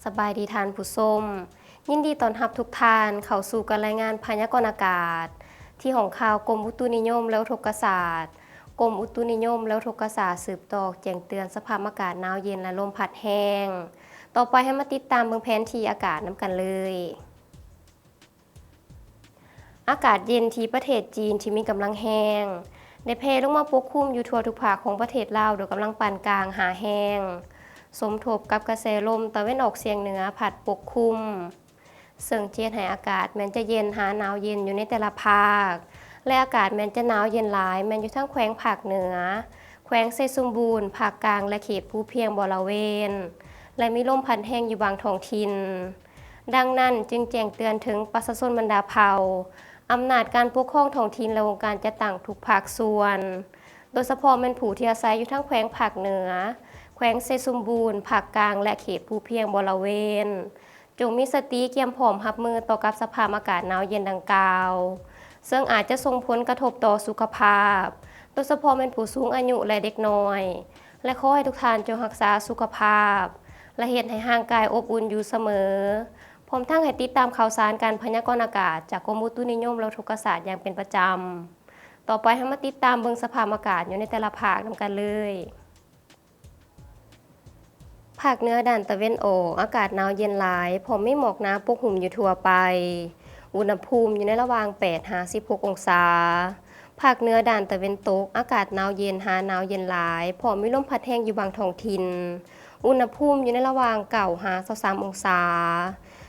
ສະບາຍດີທ່ານຜູ້ຊົມ, ຍິນດີຕ້ອນຮັບທຸກທ່ານເຂົ້າສູ່ການລາຍງານພະຍາກອນອາກາດ ທີ່ຫ້ອງຂ່າວກົມອຸຕຸນິຍົມ ແລະ ອຸທົກກະສາດ. ກົມອຸຕຸນິຍົມ ແລະ ອຸທົກກະສາດ ສືບຕໍ່ແຈ້ງເຕືອນສະພາບອາກາດໜາວເຢັນ ແລະ ລົມພັດແຮງ. ຕໍ່ໄປເຮົາມາຕິດຕາມເບິ່ງແຜນທີ່ອາກາດນຳກັນເລີຍ. ອາກາດເຢັນທີ່ປະເທດຈີນທີ່ມີກຳລັງແຮງ ໄດ້ແຜ່ລົງມາປົກຄຸມຢູ່ທົ່ວທຸກພາກຂອງປະເທດລາວ ໂດຍກຳລັງປານກາງຫາແຮງ, ສົມທົບກັບກະແສລົມຕາເວັນອອກສຽງເໜືອພັດປົກຄຸມ, ເຊິ່ງຈະເຮັດໃຫ້ອາກາດແມ່ນຈະເຢັນຫາໜາວເຢັນຢູ່ໃນແຕ່ລະພາກ ແລະ ອາກາດແມ່ນຈະໜາວເຢັນຫຼາຍແມ່ນຢູ່ທາງແຂວງພາກເໜືອ, ແຂວງໄຊສົມບູນ, ພາກກາງ ແລະ ເຂດພູພຽງບໍລະເວນ ແລະ ມີລົມພັດແຮງຢູ່ບາງທ້ອງຖິ່ນ. ດັ່ງນັ້ນຈຶ່ງແຈ້ງເຕືອນເຖິງປະຊາຊົນບັນດາເຜົ່າ, ອຳນາດການປົກຄອງທ້ອງຖິ່ນ ແລະ ອົງການຈັດຕັ້ງທຸກພາກສ່ວນ, ໂດຍສະເພາະແມ່ນຜູ້ທີ່ອາໄສຢູ່ທາງແຂວງພາກເໜືອ, ແຂວງໄຊສົມບູນ, ພາກກາງ ແລະ ເຂດພູພຽງບໍລະເວນ, ຈົ່ງມີສະຕິກຽມພ້ອມຮັບມືຕໍ່ກັບສະພາບອາກາດໜາວເຢັນດັ່ງກ່າວ, ເຊິ່ງອາດຈະສົ່ງຜົນກະທົບຕໍ່ສຸຂະພາບ, ໂດຍສະເພາະແມ່ນຜູ້ສູງອາຍຸ ແລະ ເດັກນ້ອຍ, ແລະ ຂໍໃຫ້ທຸກທ່ານຈົ່ງຮັກສາສຸຂະພາບ ແລະ ເຮັດໃຫ້ຮ່າງກາຍອົບອຸ່ນຢູ່ສະເໝີ, ພ້ອມທັງໃຫ້ຕິດຕາມຂ່າວສານການພະຍາກອນອາກາດຈາກກົມອຸຕຸນິຍົມ ແລະ ອຸທົກກະສາດຢ່າງເປັນປະຈຳ. ຕໍ່ໄປເຮົາມາຕິດຕາມເບິ່ງສະພາບອາກາດຢູ່ໃນແຕ່ລະພາກນຳກັນເລີຍ. ພາກເໜືອດ້ານຕາເວັນອອກ, ອາກາດໜາວເຢັນຫຼາຍ, ພ້ອມມີໝອກໜາປົກຫຸ້ມຢູ່ທົ່ວໄປ. ອຸນຫະພູມຢູ່ໃນລະຫວ່າງແປດຫາສິບຫົກອົງສາ. ພາກເໜືອດ້ານຕາເວັນຕົກ, ອາກາດໜາວເຢັນຫາໜາວເຢັນຫຼາຍ, ພ້ອມມີລົມພັດແຮງຢູ່ບາງທ້ອງຖິ່ນ. ອຸນຫະພູມຢູ່ໃນລະຫວ່າງເກົ້າຫາຊາວສາມອົງສາ.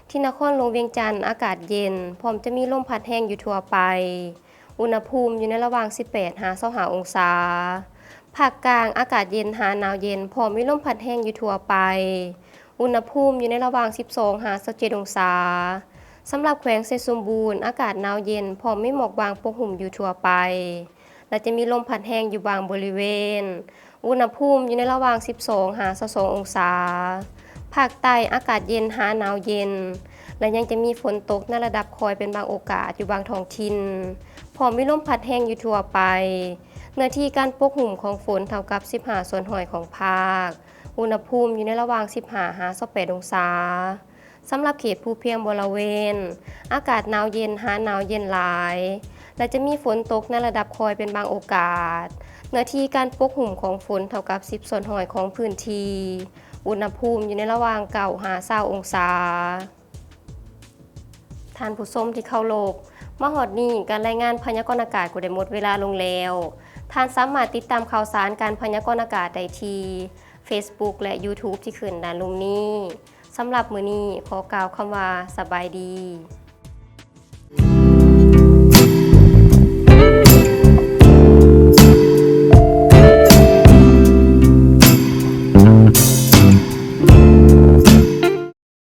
ທີ່ນະຄອນຫຼວງວຽງຈັນ, ອາກາດເຢັນ, ພ້ອມຈະມີລົມພັດແຮງຢູ່ທົ່ວໄປ. ອຸນຫະພູມຢູ່ໃນລະຫວ່າງສິບແປດຫາຊາວຫ້າອົງສາ. ພາກກາງ, ອາກາດເຢັນຫາໜາວເຢັນ, ພ້ອມມີລົມພັດແຮງຢູ່ທົ່ວໄປ. ອຸນຫະພູມຢູ່ໃນລະຫວ່າງສິບສອງຫາຊາວເຈັດອົງສາ. ສຳລັບແຂວງໄຊສົມບູນ, ອາກາດໜາວເຢັນ, ພ້ອມມີໝອກບາງປົກຫຸ້ມຢູ່ທົ່ວໄປ ແລະ ຈະມີລົມພັດແຮງຢູ່ບາງບໍລິເວນ. ອຸນຫະພູມຢູ່ໃນລະຫວ່າງສິບສອງຫາຊາວສອງອົງສາ. ພາກໃຕ້, ອາກາດເຢັນຫາໜາວເຢັນ ແລະ ຍັງຈະມີຝົນຕົກໃນລະດັບຄ່ອຍເປັນບາງໂອກາດຢູ່ບາງທ້ອງຖິ່ນ, ພ້ອມມີລົມພັດແຮງຢູ່ທົ່ວໄປ. ເນື້ອທີ່ການປົກຫຸ້ມຂອງຝົນເທົ່າກັບສິບຫ້າສ່ວນຮ້ອຍຂອງພາກ. ອຸນຫະພູມຢູ່ໃນລະຫວ່າງສິບຫ້າຫາຊາວແປດອົງສາ. ສຳລັບເຂດພູພຽງບໍລະເວນ, ອາກາດໜາວເຢັນຫາໜາວເຢັນຫຼາຍ ແລະ ຈະມີຝົນຕົກໃນລະດັບຄ່ອຍເປັນບາງໂອກາດ. ເນື້ອທີ່ການປົກຫຸ້ມຂອງຝົນເທົ່າກັບສິບສ່ວນຮ້ອຍຂອງພື້ນທີ່. ອຸນຫະພູມຢູ່ໃນລະຫວ່າງເກົ້າຫາຊາວອົງສາ. ທ່ານຜູ້ຊົມທີ່ເຄົາລົບ, ມາຮອດນີ້ການລາຍງານພະຍາກອນອາກາດກໍໄດ້ໝົດເວລາລົງແລ້ວ. ທ່ານສາມາດຕິດຕາມຂ່າວສານການພະຍາກອນອາກາດໄດ້ທີ່ Facebook ແລະ YouTube ທີ່ຂຶ້ນດ້ານລຸ່ມນີ້. ສຳລັບມື້ນີ້ຂໍກ່າວຄຳວ່າສະບາຍດີ.